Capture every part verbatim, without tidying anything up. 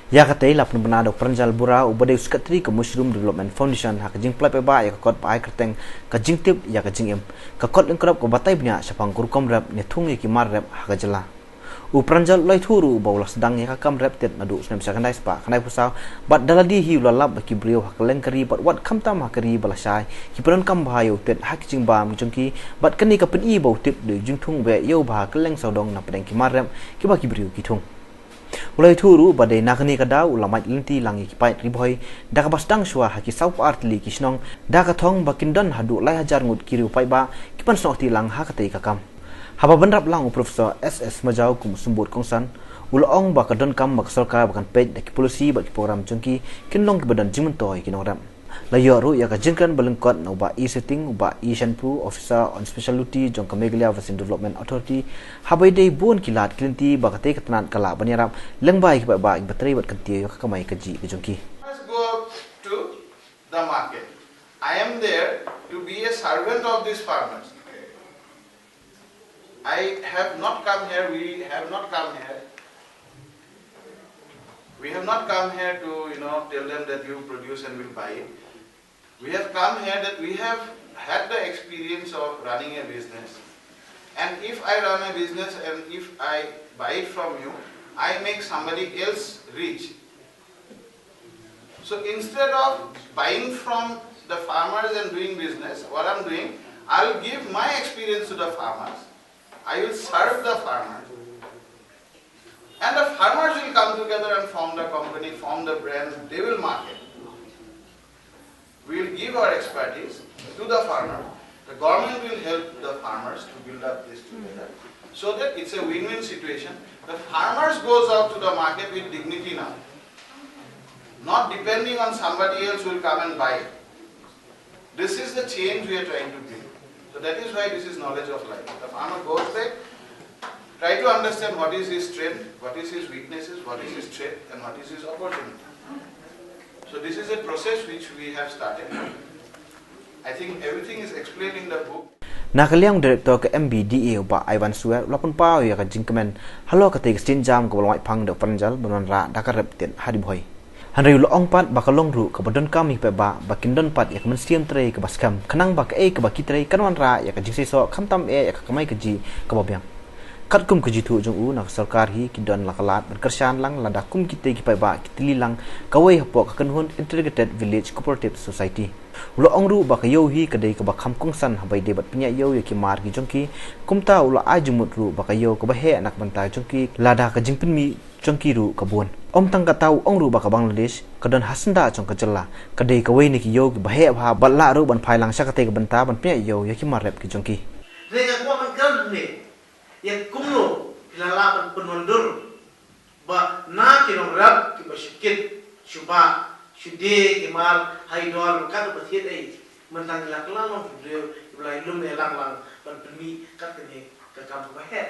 Ïa katei la pynbna da u Pranjal Bura, uba dei u Secretary ka Mushroom Development Foundation, ha ka jingpynlait paidbah ïa ka kot ba ai kyrteng Ka Jingtip ïa ka Jingim. Ka kot lyngkrop kaba batai bniah shaphang ka rukom rep ne thung ïa ki mar rep ha ka jylla. U Pranjal u la ïathuh ruh ba u la sdang ïa ka kam rep tied naduh u snem shi hajar khyndai spah khyndaiphew saw, bad da lade hi u la lap bad ki briew ha kylleng ka ri bad wat khamtam ha ka ri ba lashai, ki pyndonkam bha ïa u tied ha ki jingbam jong ki, bad kane ka pyni ba u tied u dei u jingthung ba ïoh bha ha kylleng sawdong napdeng ki mar rep kiba ki briew ki thung. U la ïathuh ruh ba dei na kane ka daw u la mait lynti lang ïa ki paid Ri Bhoi da kaba sdang shuwa ha ki sawphew ar tylli ki shnong, da ka thong ba kin don haduh lai hajar ngut ki riew paidbah ki ban snoh kti lang ha katei ka kam. Haba bynrap lang u Professor S S Majaw kum u symbud kongsan, u la ong ba ka donkam ba ka sorkar ba kan peit da ki polisi bad ki program jong ki kin long kiba don jingmyntoi ïa ki nongrep. La ïoh ruh ïa ka jingkren ba lyngkot na u Bah E Syiting, u Bah E Shanpu, Officer on Special Duty jong ka Meghalaya Basin Development Authority, haba ïadei bun ki lad ki lynti ba katei ka tnat ka lah ban ïarap lyngba ïa ki paidbah kiba trei bad kyntiew ïa ka kamai kajih ka jong ki. Let's go to the market. I am there to be a servant of these farmers. I have not come here, we have not come here. We have not come here to, you know, tell them that you produce and we'll buy it. We have come here that we have had the experience of running a business. And if I run a business and if I buy it from you, I make somebody else rich. So instead of buying from the farmers and doing business, what I'm doing, I'll give my experience to the farmers. I will serve the farmers. And the farmers will come together and form the company, form the brand, they will market. We will give our expertise to the farmer. The government will help the farmers to build up this together. So that it's a win-win situation. The farmers goes out to the market with dignity now. Not depending on somebody else who will come and buy it. This is the change we are trying to bring. So that is why this is knowledge of life. The farmer goes back, try to understand what is his strength, what is his weaknesses, what is his threat, and what is his opportunity. So this is a process which we have started. I think everything is explained in the book. Na ka liang u Director ka M B D A u Bah Ivan Suer u la pynpaw ïa ka jingkmen halor katei ka sienjam kaba la wad phang da u Pranjal ban wanrah da ka rep tied ha Ri Bhoi. Hynrei u la ong pat ba ka long ruh kaba donkam ïa ki paidbah ba kin don pat ïa ka mynsiem trei kaba skhem khnang ba kaei kaba ki trei kan wanrah ïa ka jingseisoh khamtam eh ïa ka kamai kajih kaba biang. Katkum ka jingthoh jong u, na ka sorkar hi ki don la ka lad ban kyrshan lang lada kum kitei ki paidbah ki tylli lang kawei hapoh ka kynhun Integrated Village Cooperative Society. U la ong ruh ba ka ïew hi ka dei kaba kham kongsan haba ïadei bad pynïaid ïew ïa ki mar ki jong ki. Kumta u la ai jingmut ruh ba ka ïew kaba heh na ka bynta jong ki lada ka jingpynmih jong ki ruh ka bun. Ym tang kata, u ong ruh ba ka Bangladesh ka don ha syndah jong ka jylla, ka dei kawei na ki ïew kiba heh bha bad lah ruh ban phai lang sha katei ka bynta ban pynïaid ïew ïa ki mar rep ki jong ki. Hynrei nga kwah ban kren hangne ïa kumno phi la lah ban pynwandur ba na ki nongrep kiba shu kit shu bah shu die ki mar ha i dor kat ba thied ei, mynta ngi la kylla long ki briew kiba la ïalum ïalang lang ban pynmih kat kane ka kam kaba heh.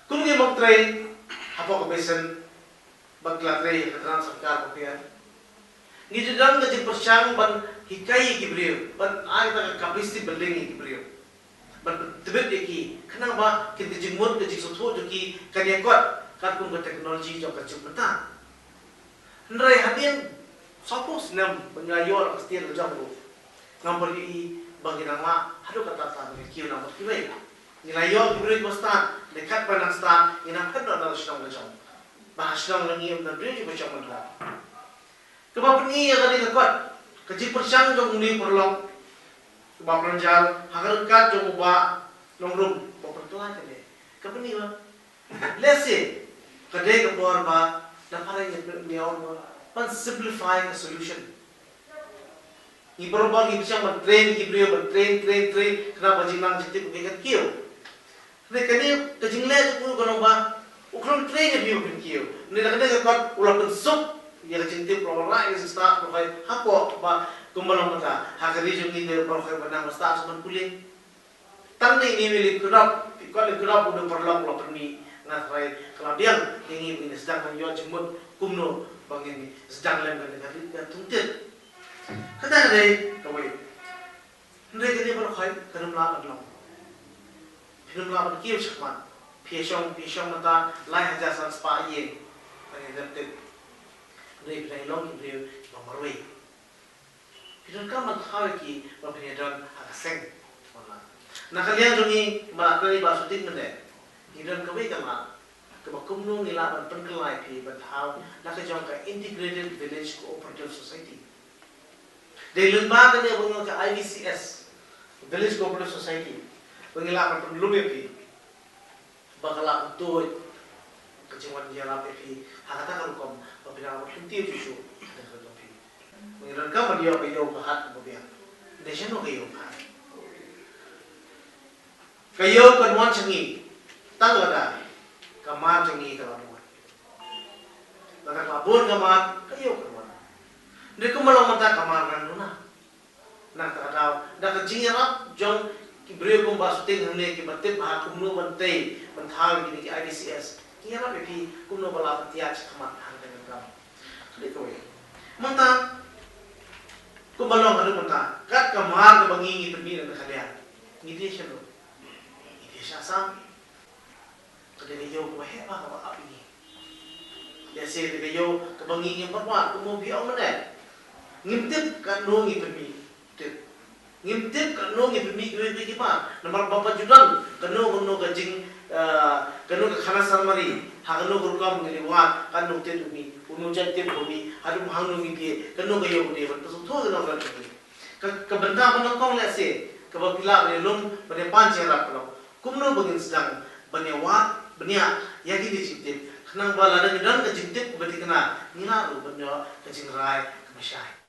Kum ki mok trei hapoh ka basin ba ki la trei ha ka tnat sorkar ba pher, ngi ju don ka jingpyrshang ban hikai ïa ki briew, ban ai kata ka capacity building ïa ki briew, ban pyntbit ïa ki khnang ba kin, ka jingmut ka jingsngewthuh jong ki kan ïakot katkum ka technology jong ka juk mynta. Hynrei hadien sawphew snem ba ngi la ïoh la ka state la jong ruh, ngam pat ïohi ba ngi nang lah haduh katta katta ban kiew namar kiwei. Ngi la ïoh ki briew kiba stad, ne katba nang stad ngi nang phet noh na la shnong la jong. Ba ha shnong la ngi ym don briew kiba shong ban rah. Kaba pyni ïa kane ka kot, ka jingpyrshang jong une u paralok, u Bah Pranjal, ha ka ryngkat jong u Bah Nongrum, ba pynkylla kane. Ka pyni ba lehse ka dei ka por ba na para ngi, ngi ong ba ban simplify ka solution. Ngi baroh baroh ngi pyrshang ban train ki briew, ban train, train, train, khnang ba jingnang jingtip ka kan kiew. Hynrei kane ka jingleh jong u ka long ba u khlem train ïa ki briew ba kin kiew. Hynrei na kane ka kot u la pynsuk ïa ka jingtip, u la wanrah ïa ka jingstad baroh kawei hapoh ba kumba long mynta ha ka ri jong ngi, baroh kawei ba nang ba stad shu ban pule. Tang dei ine i lyngkhuh, i kot lyngkhuh u dei u paralok u la pynmih, nga tharai ka la biang ïa ngi ba ngin sdang ban ïoh jingmut kumno ba ngin sdang lem kane ka ri ka thung tied. Kata ka dei kawei. Hynrei kane baroh kawei kan ym lah ban long. Phin ym lah ban kiew shakhmat. Phi ïa shong, phi ïa shong mynta lai hajar san spah ïing. Phi dang long ki briew ba marwei. Phi donkam ban thaw ïa ki ba phin ïadon ha ka seng. Na ka liang jong ngi, ma, na i Bah Suting mynne, ngi don kawei ka lad kaba kumno ngi lah ban pynkylla ïa phi ban thaw na ka jong ka Integrated Village Cooperative Society. Dei lyngba kane ba ngi ong ka I V C S, Village Cooperative Society, ba ngi lah ban pynlum ïa phi ba ka lah ban tuid ka jingwan ïarap ïa phi ha kata ka rukom ba phi lah ban lynti shuh shuh ha kata ka rukom phi. Ba ngi donkam ban ïoh ka ïew ka hat ba biang. Dei shano ka ïew ka hat? Ka ïew kan wan sha ngi tang lada ka mar jong ngi ka la bun. Lada ka la bun ka mar, ka ïew kan wan. Hynrei kumba long mynta ka mar ngan duna. Na kata ka daw, da ka jingïarap jong ki briew kum Bah Suting hangne kiba tip ba kumno ban tei ban thaw ïa kine ki I V C S, ngi ïarap ïa phi kumno ba lah ban thiah shakhmat ha kane ka kam. Ka dei kawei. Mynta kumba long haduh mynta, kat ka mar kaba ngi ngi pynmih na ka liang, ngi die shano? Ngi die sha Assam. Ka dei ka ïew kaba heh bha kaba ap ïa ngi. Lehse ka dei ka ïew kaba ngi ngim pat wad, kumba phi ong mynne. Ngim tip katno ngi pynmih. Tip. Ngim tip katno ngi pynmih kiwei kiwei ki mar. Namar ba pat ju don kano kano ka jing, eh, kano ka khana samari, ha kano ka rukom ngi la wad, katno tip u mih, uno jan tip u mih, haduh hangno ngi die, kano ka ïew ka die, ban pynshong tho kano ka Ka, ka bynta ba nyngkong lehse kaba phi lah ban ïalum ban ïapan jingïarap ka long kumno ba ngin sdang ban ïawad bniah ïa kine ki jingtip, khnang ba lada ngi don ka jingtip kaba thikna, ngi lah ruh ban ïoh ka jingrai kaba shai.